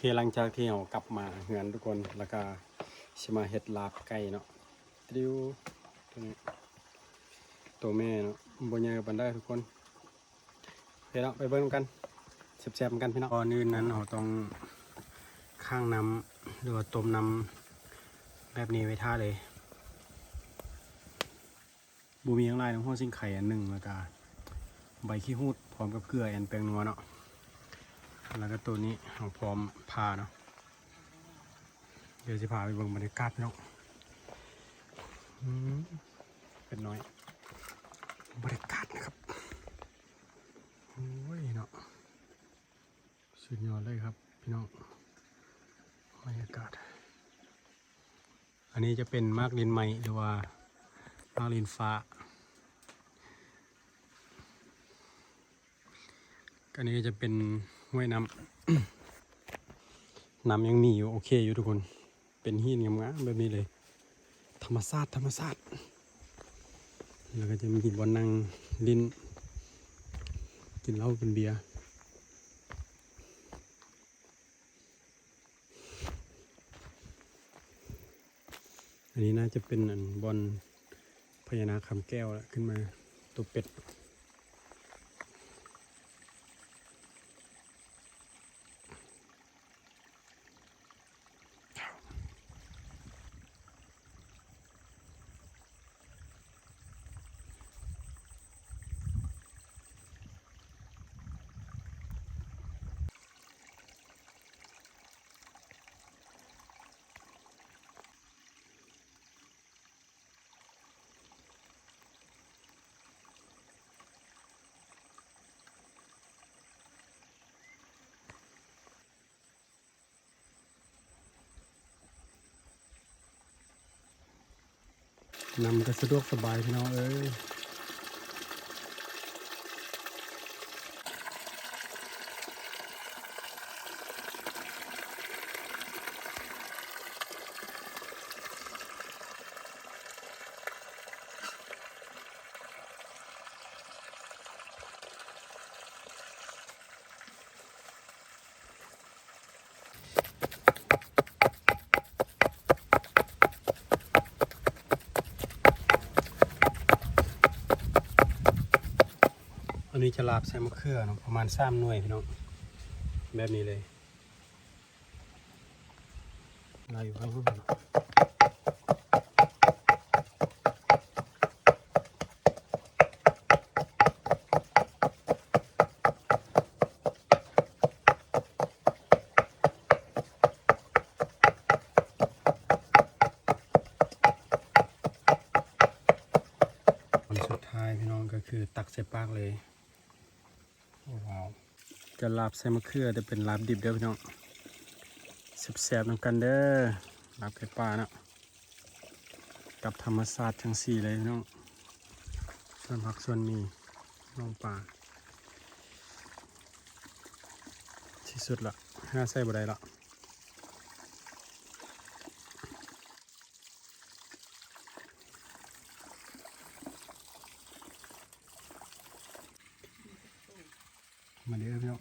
ເຄ ຫຼັງຈາກທີ່ເຮົາກັບມາເຮືອນທຸກຄົນ ແລ້ວກະຊິມາເຮັດລາບໄກ່ເນາະ. ຕະດິວ ໂຕນີ້ ໂຕແມ່ເນາະ ບໍ່ໃຫຍ່ປານໃດທຸກຄົນ. ໂອເຄເນາະ ໄປເບິ່ງນຳກັນ ແຊບໆນຳກັນພີ່ນ້ອງ. ກ່ອນອື່ນນັ້ນເຮົາຕ້ອງຄ້າງນ້ຳ ຫຼືວ່າຕົ້ມນ້ຳແບບນີ້ໄວ້ຖ້າເລີຍ. ບໍ່ມີຫຍັງຫຼາຍເນາະ ຫົວສີໄຄອັນໜຶ່ງ ແລ້ວກະໃບຂີ້ຫູດ ພ້ອມກັບເກືອ ແອນ ແປ້ງນົວເນາະ ແລ້ວກະໂຕນີ້ເຮົາພ້ອມຜ່າເນາະ. ດຽວຊິພາໄປເບິ່ງບັນຍາກາດພີ່ນ້ອງ. ອືມ ເປັດນ້ອຍ ບັນຍາກາດນະຄັບ. ໂອ້ຍເນາະ ສຸດຍອດເລີຍຄັບພີ່ນ້ອງ ບັນຍາກາດ. ອັນນີ້ຈະເປັນໝາກລິນໄມ້ ຫຼືວ່າໝາກລິນຟ້າ. ອັນນີ້ກໍຈະເປັນຫ້ວຍນ້ຳ ນ້ຳຍັງມີຢູ່ ໂອເຄຢູ່ທຸກຄົນ. ເປັນຫີນງາມໆແບບນີ້ເລີຍ ທຳມະຊາດ ທຳມະຊາດ. ແລ້ວກໍຈະມີບ່ອນນັ່ງຫຼິ້ນ ກິນເຫຼົ້າກິນເບຍ. ອັນນີ້ໜ້າຈະເປັນ ອັນ ບ່ອນພະຍານາກຄຳແກ້ວລະ ຂຶ້ນມາ ໂຕເປັດ. ນຳກໍສະດວກສະບາຍພີ່ນ້ອງເອີຍ. ອັນນີ້ຈະລາບໃສ່ມະເຂືອເນາະ ປະມານສາມໜ່ວຍພີ່ນ້ອງ ແບບນີ້ເລີຍ. ໄລ່ຢູ່ຂ້າງ ອັນສຸດທ້າຍພີ່ນ້ອງ ກໍຄືຕັກໃສ່ປາກເລີຍ. ວ້າວ ຈະລາບໃສ່ມະເຂືອ ແຕ່ເປັນລາບດິບເດີພີ່ນ້ອງ. ແຊບໆນຳກັນເດີ ລາບໄກ່ປ່າເນາະ ກັບທຳມະຊາດຈັ່ງຊີ້ເລີຍພີ່ນ້ອງ. ສ່ວນຜັກສ່ວນໝີ່ ນ້ອງປາ ທີ່ສຸດລະ ຫາໃສ່ບໍ່ໄດ້ລະ. ມາເດີພີ່ນ້ອງ